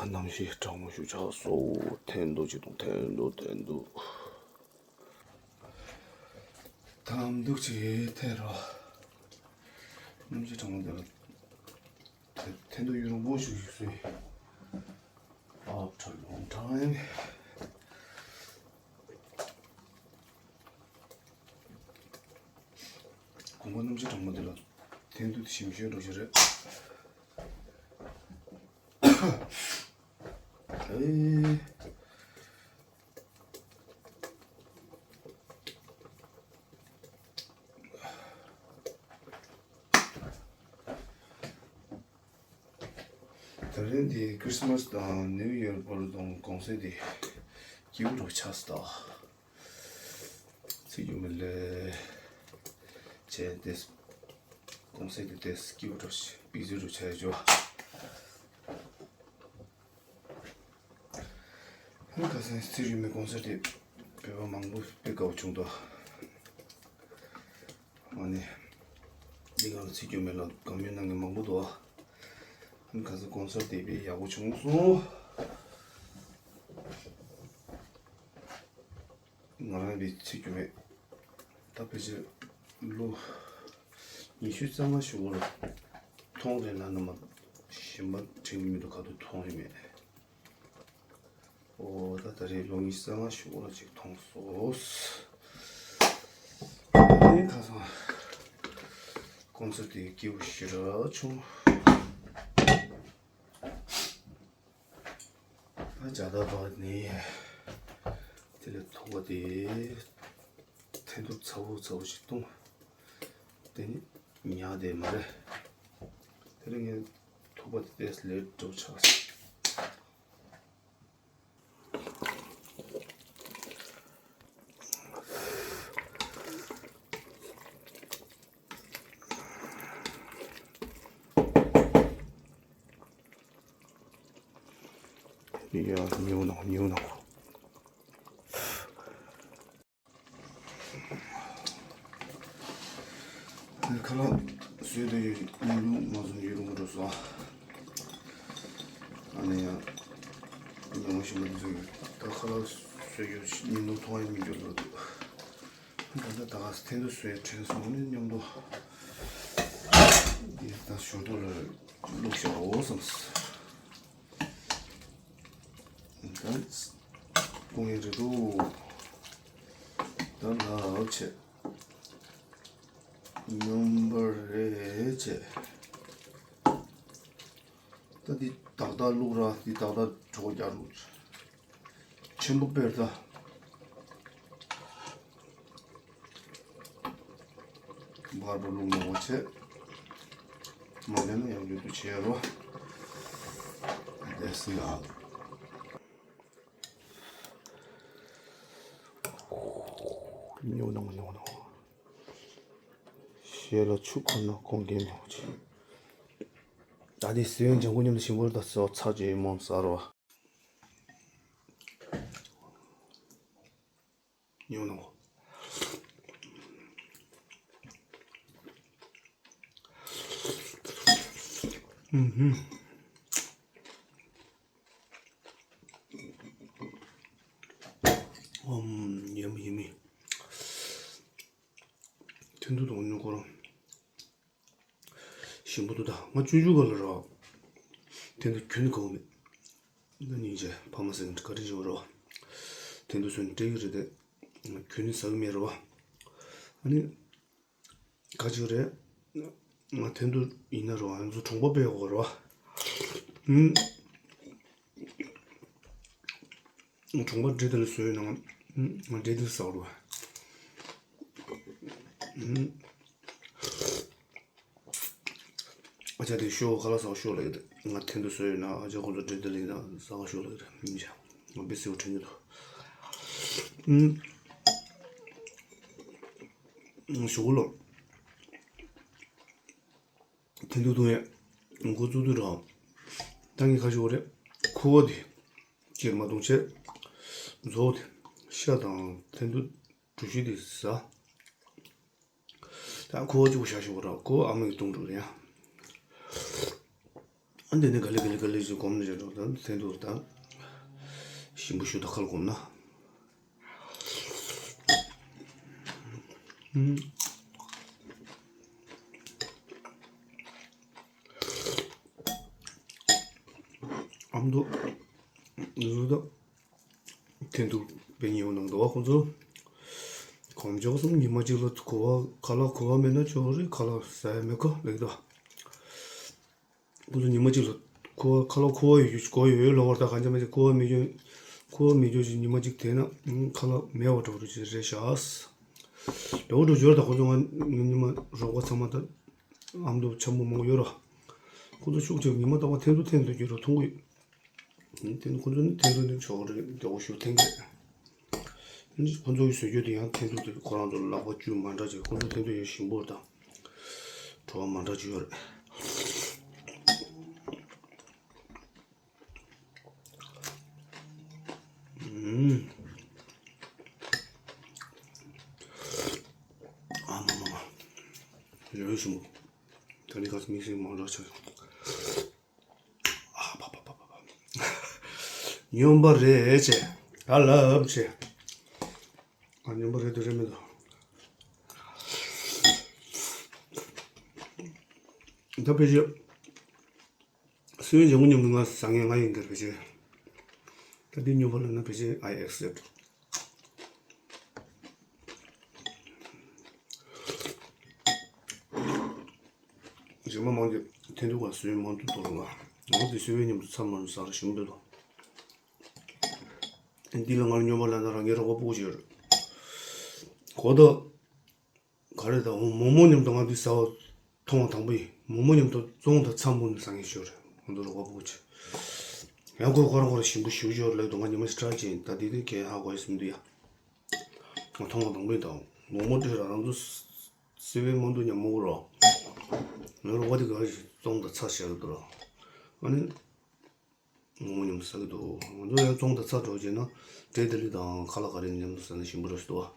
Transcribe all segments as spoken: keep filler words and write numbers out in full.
གནམ་གཤིས་གྲང་མོ་ཞིག་ཆགས་སོང་། འཐེན་ཐུག་ཅིག་དང་འཐེན་ཐུག་འཐེན་ཐུག་དམ་ཐུག་ཅིག་འཐེན་རོགས། གནམ་གཤིས་གྲང་མོ་འདི་ལ་འཐེན་ཐུག་ཡུན་རིང་པོ་ཞིག་བཞུགས་སོང་། After long time. དགོང་མོ་གནམ་གཤིས་གྲང་མོ་འདི་ལ་འཐེན་ཐུག་དེ་ཞིམ་ཤོས་འགྲོ་ཞིག་རེད། ཨེ། ད་རིང་འདི་ཁྲིས་མས་དང་ནིའུ་ཡར་བར་དུ་གུང་སེང་འདི་སྐྱིད་པོ་འདྲ་ཆགས་སོང་། ཚེ་རྒྱུ་མི་ལས་བྱས་ཏེ་གུང་སེང་འདི་ཏོག་ཙམ་སྐྱིད་པོ་འདྲ་ཞིག་བི་ཟི་འདྲ་ཆགས་ཡོད། ཁ་སང་ཚེ་རིང་མོའི་གུང་སེང་དེ་བོད་པ་མང་པོ་དཔེ་དགའ་པོ་བྱུང་འདུག་ཨ་ནི། འདི་ག་ལ་ཚེ་རྒྱུ་མེད་ལ་དགའ་མོས་གནང་མཁན་མང་པོ་འདུག་ཨ་ནི་ཁ་སང་གུང་སེང་དེ་དཔེ་ཡག་པོ་བྱུང་སོང་། ང་རང་དཔེ་ཚེ་རྒྱུ་མེད། ད་ཕལ་ཆེར་ལོ་ཉི་ཤུ་རྩ་ལྔ་ཞུ་བར་མཐོང་རེད་ན་ན་མ་གཞན་པ་དྲན་གྱི་མི་འདུག་ག་དུས་མཐོང་རེད་མེད། ཨོ་ད་ད་རེས་ལོ་ཉི་ཤུ་རྩ་ལྔ་ཞུ་བར་ཅིག་མཐོང་སོང་། ཨེ་ཁ་སང་གུང་སེང་དེ་སྐྱིད་པོ་ཞེ་དྲག་བྱུང་། ད་ཇ་ད་བར་ནས་དེ་ལས་ཐུག་པ་དེ་འཐེན་ཐུག་ཚ་བོ་ཚ་བོ་ཞིག་བཏུང་། དེ་ནི་ཉག་དེ་མ་རེད། དེ་ལས་ངས་ཐུག་པ་དེ་ཏོག་ཙམ་ལེ་ཊི་འགྲོ་ཆགས་སོང་། ཡ། ཉོ་ནང་ཉོ་ནང་། ཁ་ལག་བཟོས་དུས་ཉིན་གུང་མ་བཟོས་ཡུན་རིང་པོ་འགྲོ་སོང་། ཨ་ནི་ཡང་ཉིན་མོ་ཞིག་མ་འདུག་ད་ཁ་ལག་བཟོས་ཡོད་ཉིན་གུང་མཐོང་ཡ་མི་འགྱུར་ལོ་འདུག་ད་ལྟ་ད་ག་འཐེན་ཐུག་བཟོས་དྲན་སོང་ནི་མཉམ་དུ་འདི་ད་ཞོར་དུ་ལ་བླུགས་བཞག་འོ་བསམ། ད་སྐུང་ཡ་རེད་འདུག་ད་ལགས་བྱས། སྙོམས་པར་རེད་བྱས། ད་འདི་ཏག་ཏག་བླུགས་ར། འདི་ཏག་ཏག་གྲོད་ཁོག་རྒྱག་རུ། ཆེན་པོ་དཔེར་ད། བར་པ་བླུགས་མང་པོ་བྱས། མ་བསྡད་ན་ཡང་རྒྱུ་དུ་བྱས་རོ། དེ་སྲིད་ལ། ཉོ་ནང་ཉོ་ནང་། ཞེ་ལ་ཆུ་ཁོ་ན་ཁོང་གིས་མི་འོང་ཅི། ད་དེ་སེ་བན་ལྗང་ཁུ་མཉམ་དུ་ཞིམ་པོ་ད་སོ་ཚ་ཅེ་མོ་ཟ་རོ། ཉོ་ནང་། ཨུམ་ཧུམ། ཨོམ། ཡམ་ཡམ་མི། འཐེན་ཐུག་དང་སྨྱུ་གུ་ར། ཞིམ་པོ་འདུག་ད་ང་ཆུང་ཆུང་སྒང་ལ་ར། འཐེན་ཐུག་ཁྱོན་ནས་གོ་མེད། ང་སྙིང་རྗེ་ཕ་མ་ཟེར་གི་བཀའ་དྲིན་ཆེ་བ་ར། འཐེན་ཐུག་བཟོས་ནས་སྤྲད་ཀྱི་རེད་དེ། ཁྱོན་ནས་ཟ་གི་མེད་ར་བ། ཨ་ནི། ག་ཅིག་རེད། ང་འཐེན་ཐུག་ཡིན་ན་ར་བ། ང་ཚོ་གྲོང་པ་སྤེལ་ཡོད་ར་བ། ཨུམ། གྲོང་པ་འབྲས་དེ་ལ་བཟོས་ཡོད་ན་ང་འབྲས་དེ་ལ་ཟ་བར་བ། ཨ་ཅག་དེ་ཤོག་ཁ་ལག་ཟ་བ་ཤོག་ལ་ཡོད་དེ། ང་འཐེན་ཐུག་བཟོས་ཡོད་ན་ཨ་ཅག་ཁོ་ཚོ་འབྲས་དེ་ལ་ཡིན་ན་ཟ་བ་ཤོག་ལ་ཡོད་རེད། མིན་ཅག་ང་དཔེ་སེའུ་དྲན་གྱི་འདུག་ཨུམ། ཞོག་ལོ། འཐེན་ཐུག་འཐུང་ཡས། འགོ་བཙུགས་དུས་རང་། ད་ངས་ཁ་ཤོར་རེད། ཁུ་བ་དེ། སྐྱེར་མ་བཏུང་བྱས། མཛོ་དེ། ཤ་དང་འཐེན་ཐུག་གྲུ་བཞི་དེ་ཟ། ད་ཁུ་བ་གཅིག་པོ་བཞག་ཤོག་ར། ཁུ་བ་ཨ་མ་གིས་བཏུང་འགྲོ་རེད་ཡ། ཨ་འདི་ནི་ག་ལེ་ག་ལེ་ག་ལེ་ཞིག་སྒོམ་ནས་རེད་འགྲོ། ད་འཐེན་ཐུག་ད་ཞིམ་པོ་ཞུ་ད་ཁ་ལ་སྒོམ་ན། ཨ་མདོ་ཟུར་ད། འཐེན་ཐུག་དཔེ་ཉེ་བོ་གནང་འདུག་བ། ཁོང་ཚོ་གང་ལྕོགས་སམ་ཉི་མ་གཅིག་ལ་ཁུ་བ་ཁ་ལག་ཁུ་བ་མེད་ན་ཆོག་རེད། ཁ་ལག་ཟ་ཡ་མེད་ཀ་ལེགས་ད། ཁོང་ཚོ་ཉི་མ་གཅིག་ལ་ཁུ་བ་ཁ་ལག་ཁུ་བ་ཡོད་རྒྱུ་གོ་ཡོད་ལོ་བར་ད་གང་ཅི་མ་ཅི་ཁུ་བ་མེད་རྒྱུ་ཁུ་བ་མེད་རྒྱུ་ཞིག་ཉི་མ་གཅིག་དེ་ན་ཁ་ལག་མེད་བ་འགྲོ་རུ་ཅི་རེད་ཤག་འགྲོ་འགྲོ་འབྱོར་ད་ཁོང་ཚོ་ང་ཉི་མ་རོགས་པ་ཚང་མ་ད་ཨ་མདོ་འཆམ་པོ་མང་པོ་ཡོད་ར། ཁོང་ཚོ་ཤུགས་ཆེ་ཉི་མ་རྟག་པར་འཐེན་ཐུག་འཐེན་ཐུག་རྒྱུ་ར་མཐོང་གི་ཡོད། དེ་ནི་ཁོ་ཚོ་ནི་འཐེན་ཐུག་ནི་ཆོག་རེད། མགྱོགས་པོ་ཞུ་འཐེན་གི་རེད། ཁོ་ཚོ་གི་བཟོ་རྒྱུ་དེ་ཡང་འཐེན་ཐུག་དེ་ཁོ་རང་ཚོ་ལག་པ་བཅུ་མ་འདྲ་ཅིག་ཁོ་ཚོ་འཐེན་ཐུག་ཡང་ཞིམ་པོ་དང་བྲོ་བ་མ་འདྲ་ཅིག་ཡོད་རེད། ཨུམ། ཨ་མ་མ་མ། ཡོད་ཞིམ་པོ། ད་ནི་ག་ཚོད་མིག་ཤེལ་མ་འདྲ་ཆགས། སྨྱོན་པ་རེད་ཅེས་ད་ལབ་ཅེས། ཨ་སྨྱོན་པ་རེད་འདུག་རེད་མི་འདུག་ད་ཕལ་ཆེར་སུའི་ལྗང་གུ་མཉམ་དུ་ང་ཟ་མཁན་ང་ཡིན་འདིར་ཕལ་ཆེར། ད་འདི་སྨྱོན་པ་ལབ་ན་ཕལ་ཆེར་I accept། རྗེས་མ་མང་གི་འཐེན་ཐུག་ག་སུའི་མང་དུ་གཏོར་ལ། ང་དེ་སུའི་མཉམ་དུ་ཚར་མ་ཟ་ར་ཞིམ་འདོད་དོ། འདི་ལ་ང་ལ་སྨྱོན་པ་ལབ་ན་རང་གི་རོགས་པ་སྤུ་གུ་ཞིག་ཡོད་རེད། གོ་ད། ག་རེ་ད་འོ་མོག་མོག་མཉམ་དུ་ང་འདི་ཟ་བ་མཐོང་བ་དང་པོ་ཡིན། མོག་མོག་མཉམ་དུ་བཙོང་དང་ཚྭ་སྨོན་ནས་ཟ་མཁན་ཞིག་ཡོད་རེད། ང་ཚོ་རོགས་པ་སྤུ་གུ་ཅིག་ཡང་ཁོས་ཁོ་རང་ཁོ་རང་ཞིམ་པོ་ཞིག་ཡོད་རེད་ལབ་འདུག་ང་ཉི་མ་ཞིག་ཊ་རའི་བྱས་ཡིན། ད་འདི་དེ་གས་ཧ་གོ་ཡ་སེམས་འདུག་ཡ། ང་མཐོང་བ་དང་པོ་ཡིན་ད། མོག་མོག་སྤྲོད་ར་རང་ཚོ་སི་བའི་མང་དུ་ཉམས་མོ་ར། ང་རོགས་པ་དེ་ག་རེ་བཙོང་དང་ཚྭ་བྱས་འདུག་ར། ཨ་ནི། ངོ་མ་ཉམས་ས་གི་འདུག་ང་ཚོ་ཡང་བཙོང་དང་ཚྭ་འགྲོ་བྱས་ན་འབྲས་དེ་ལི་དང་ཁ་ལག་ག་རེ་མཉམ་དུ་ཟ་ན་ཞིམ་པོ་རེད་ཟེར་འདུག་བ།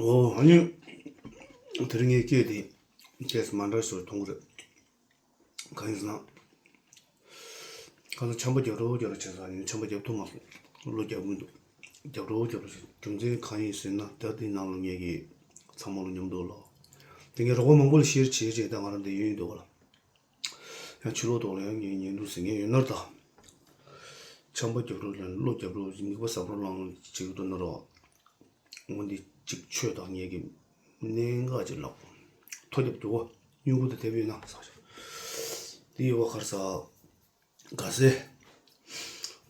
འོ་ཨ་ནི་དེ་རིང་ངའི་སྐད་དེ་སྐད་མ་འདྲ་ཞིག་མཐོང་གི་རེད། གང་ཡིན་ཟེར་ན། ཁ་སང་ཆམ་པ་རྒྱབ་རོགས་རྒྱབ་རོགས་བྱས་ཙང་ཡིན་ཆམ་པ་རྒྱབ་ཐུབ་མ་སོང་། གློ་རྒྱབ་གི་འདུག་རྒྱབ་རོགས་རྒྱབ་རོགས་བྱས། རྒྱུ་མཚན་གང་ཡིན་ཟེར་ན་ད་འདི་ནང་ལ་ངེད་ཀྱི་ཚང་མ་ལ་མཉམ་དུ་ལ། དེ་ངས་རོགས་པ་མང་པོ་ལ་ཤེར་བྱས་བྱས་ད་ང་རང་འདི་ཡོད་ཡིན་འདུག་ག་ལ། ཡང་ཕྱི་ལོགས་ཐོག་ལ་ཡང་ངས་ཉན་འདུག་ཟེར་མཁན་ཡོད་ན་ད། ཆམ་པ་རྒྱབ་རོགས་ལ་གློ་རྒྱབ་རོགས་མིད་པ་ཟབ་རོགས་ལངས་བྱེད་ཀྱི་འདུག་ན་རོགས། འོ་འདི་གཅིག་ཆོས་དང་ངེད་ཀྱི་གནད་འགག་ཅིག་ལབ། ཐོ་རྒྱབ་རྒྱུ་བོ་སྨྱུ་གུ་དང་དེབ་ཡོད་ན་ཟ་ཤག་འདི་ཡོད་པ་གར་ཟ། ག་སེ།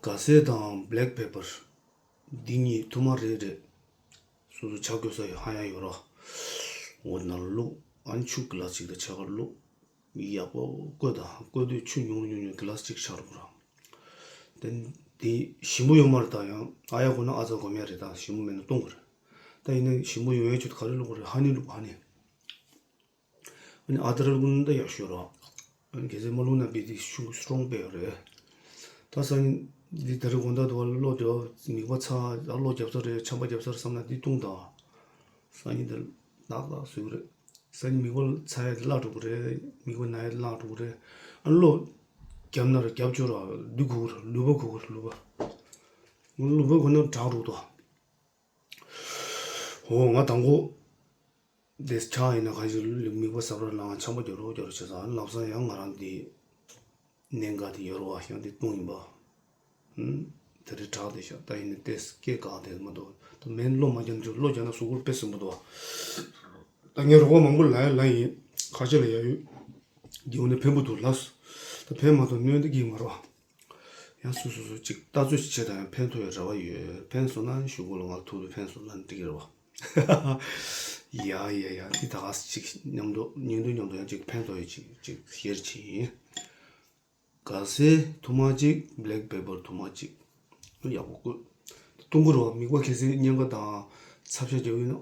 ག་སེ་དང་བྷེ་ལེག་པེ་པར། འདི་གཉིས་ཐུར་མ་རེ་རེ། སོ་སོ་ཇ་དགོས་ས་ཡོད་ཧ་ཡང་ཡོད་ར། འོ་ན་བླུགས། ཨ་ནི་ཆུ་གི་ལ་ཅིག་དང་ཕྱེད་ཀ་བླུགས། ཡག་པོ་བསྐོལ་དང་བསྐོལ་དུས་ཆུ་ཉུང་རུ་ཉུང་ཉུང་གི་ལ་ཅིག་ཆགས་རུང་ར། དེ་འདི་ཞིམ་པོ་ཡོད་མ་རེད་ད་ཡང་ཨ་ཡག་དགོས་ན་ཨ་ཙག་སྒོམ་ཡ་རེད་ད་ཞིམ་པོ་མེད་ན་བཏུང་དགོས་རེད། ད་ཡིན་ན་ཞིམ་པོ་ཡོང་ཡ་ཆེད་དུ་ག་རེ་བླུགས་དགོས་རེད་ཧ་ནི་བླུགས་ཧ་ནི། ཨ་ནི་ཨ་དར་བླུགས་ན་ད་ཡག་ཤོས་ར། ཨ་ནི་གལ་སྲིད་མ་བླུགས་ན་བི་དེ་ཤུགས་སི་ཊོང་དཔེ་ཡོད་རེད། ད་སང་ཉིན་འདི་ད་རེས་དགོང་དག་དུ་བ་གློ་རྒྱབ་མིད་པ་ཚ་ད་གློ་རྒྱབ་ས་རེད་ཆམ་པ་རྒྱབ་ས་རེད་བསམ་ན་འདི་བཏུང་དང་། སང་ཉིན་འདི་ཏག་ཏག་བཟོས་གི་རེད། སང་ཉིན་མིད་པ་ཚ་ཡ་དེ་བརླག་འགྲོ་གི་རེད། མིད་པ་ན་ཡ་དེ་བརླག་འགྲོ་གི་རེད། ཨ་གློ་རྒྱབ་ན་ར་རྒྱབ་ཆོག་ར་འདི་དགོས་གི་རེད་ལུད་པ་དགོས་གི་རེད་ལུད་པ། ལུད་པ་དགོས་ན་དྲག་འགྲོ་གི་འདུག་འོ་ང་དང་པོ་དེ་ཆགས་ཡིན་ན་གང་ཞིག་མིད་པ་ཟབ་ར་ལངས་ཆམ་པ་རྒྱག་རོགས་རྒྱག་རོགས་བྱེད་ས་ལམ་སང་ཡང་ང་རང་འདི་གནད་འགག་དེ་ཡོད་རེད་བ་ཡང་འདི་བཏུང་ཡིན་པ། ཧུམ། དེ་རིང་དྲག་དེ་ཤག་ད་ཡིན་ན་ཏེས་སྐད་གང་དེ་མ་གཏོགས་ད་མེན་གློ་མ་རྒྱབ་འཇུག་གློ་རྒྱབ་ན་གཟུགས་པོར་དཔེ་སྲིན་པོ་འདུག་ད་ངས་རོགས་པ་མང་པོ་ལ་ཡ་ལ་ཡིན་ཁ་ཆེ་ལ་ཡ་ཡོད། འདི་འོ་ནས་ཕན་པོ་འདུག་ལབ་སོང་། ད་ཕན་མ་ཐོགས་གནོད་འདི་གིས་མ་རོགས། ཡང་སོ་སོ་སོ་ཅིག་ལྟ་ཚོད་ཅིག་བྱེད་དང་ཡང་ཕན་ཐོགས་ཡོད་རེ་བ་ཡོད། ཕན་སོང་ན་གཞུག་གུ་ལ་ང་ཐུག་ལ་ཕན་སོང་ན་འགྲིག་གི་རེད་བ། ཡ་ཡ་ཡ་འདི་ད་ག་ཅིག་མཉམ་དུ་ཉིན་དུ་མཉམ་དུ་ཡང་ཅིག་ཕན་ཐོགས་ཡོད་ཅིག་ཅིག་ཤེར་བྱེད་ཡིན། ག་སེ་ཐུར་མ་གཅིག་བྷེ་ལེག་པེ་པར་ཐུར་མ་གཅིག་ཡག་པོ་བསྐོལ། བཏུང་གི་རེད་བ་མིད་པ་གལ་སྲིད་གཉན་ཁ་དང་ཚ་ཤ་རྒྱག་ཡོད་ན།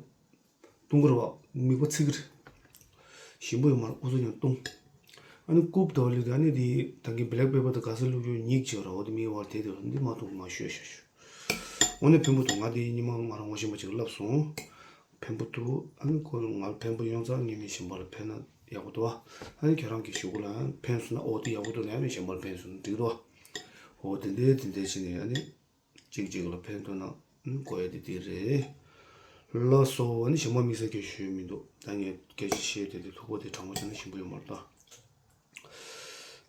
བཏུང་གི་རེད་བ། མིད་པ་ཚིག་གི་རེད། ཞིམ་པོ་ཡོད་མ་རེད་ཨུ་ཚོ་ཡང་བཏུང་། ཨ་ནི་སྐུབ་དོ་ལི་དེ་ཨ་ནི་དེ་ད་གིན་བྷེ་ལེག་པེ་པར་དང་ག་སེ་བླུགས་རྒྱུ་ཉིག་བྱེད་ར་འོ་དེ་མིད་བར་དེ་དེ་འདི་མ་བཏུང་མ་ཤོད་ཤོད་ཤོད། འོ་ནི་ཕན་པོ་འདུག་ང་དེ་ཉི་མ་ང་རང་ངོ་ཤེས་པ་ཅིག་ལབ་སོང་། ཕན་པོ་འདུག་ཨ་ནི་ཁོ་ང་ལ་ཕན་པོ་ཡོང་ཙང་ངས་མི་གཞན་པ་ལ་ཕན་ན་ཡག་པོ་འདུག་ཨ་ནི་ཁྱེད་རང་གིས་ཞུ་གུ་ལ་ཕན་སོང་ན་ཨོ་དེ་ཡག་པོ་འདུག་ན་ཡང་མི་གཞན་པ་ལ་ཕན་སོང་ན་འགྲིག་འདུག་ཨོ་དེ་འདྲའི་དེ་འདྲའི་བྱས་ནས་ཨ་ནི། གཅིག་གཅིག་ལ་ཕན་ཐོགས་ན་ཨུམ་གོ་ཡ་དེ་དེ་རེད། ལགས་སོ། ཨ་ནི་གཞན་པ་དམིགས་བསལ་གྱི་ཞུས་མི་འདུག་ད་ངས་སྐད་ཆ་བཤད་དེ་དེ་ཐུག་པ་དེ་དྲང་པོ་བྱས་ན་ཞིམ་པོ་ཡོད་མ་རེད་ད།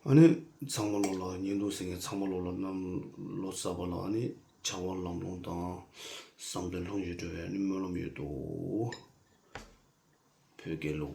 ཨ་ནི་ཚང་མ་ལོ་ལ་བརྙན་ཐུང་གཟིགས་མཁན་ཚང་མ་ལོ་ལ་གནམ་ལོ་གསར་པ་ལ་ཨ་ནི་བྱ་བ་ལམ་ལྷོང་དང་བསམ་དོན་ལྷུན་གྱིས་འགྲུབ་པའི་ཨ་ནི་སྨོན་ལམ་ཡོད་དོ། བོད་རྒྱལ་ལོ།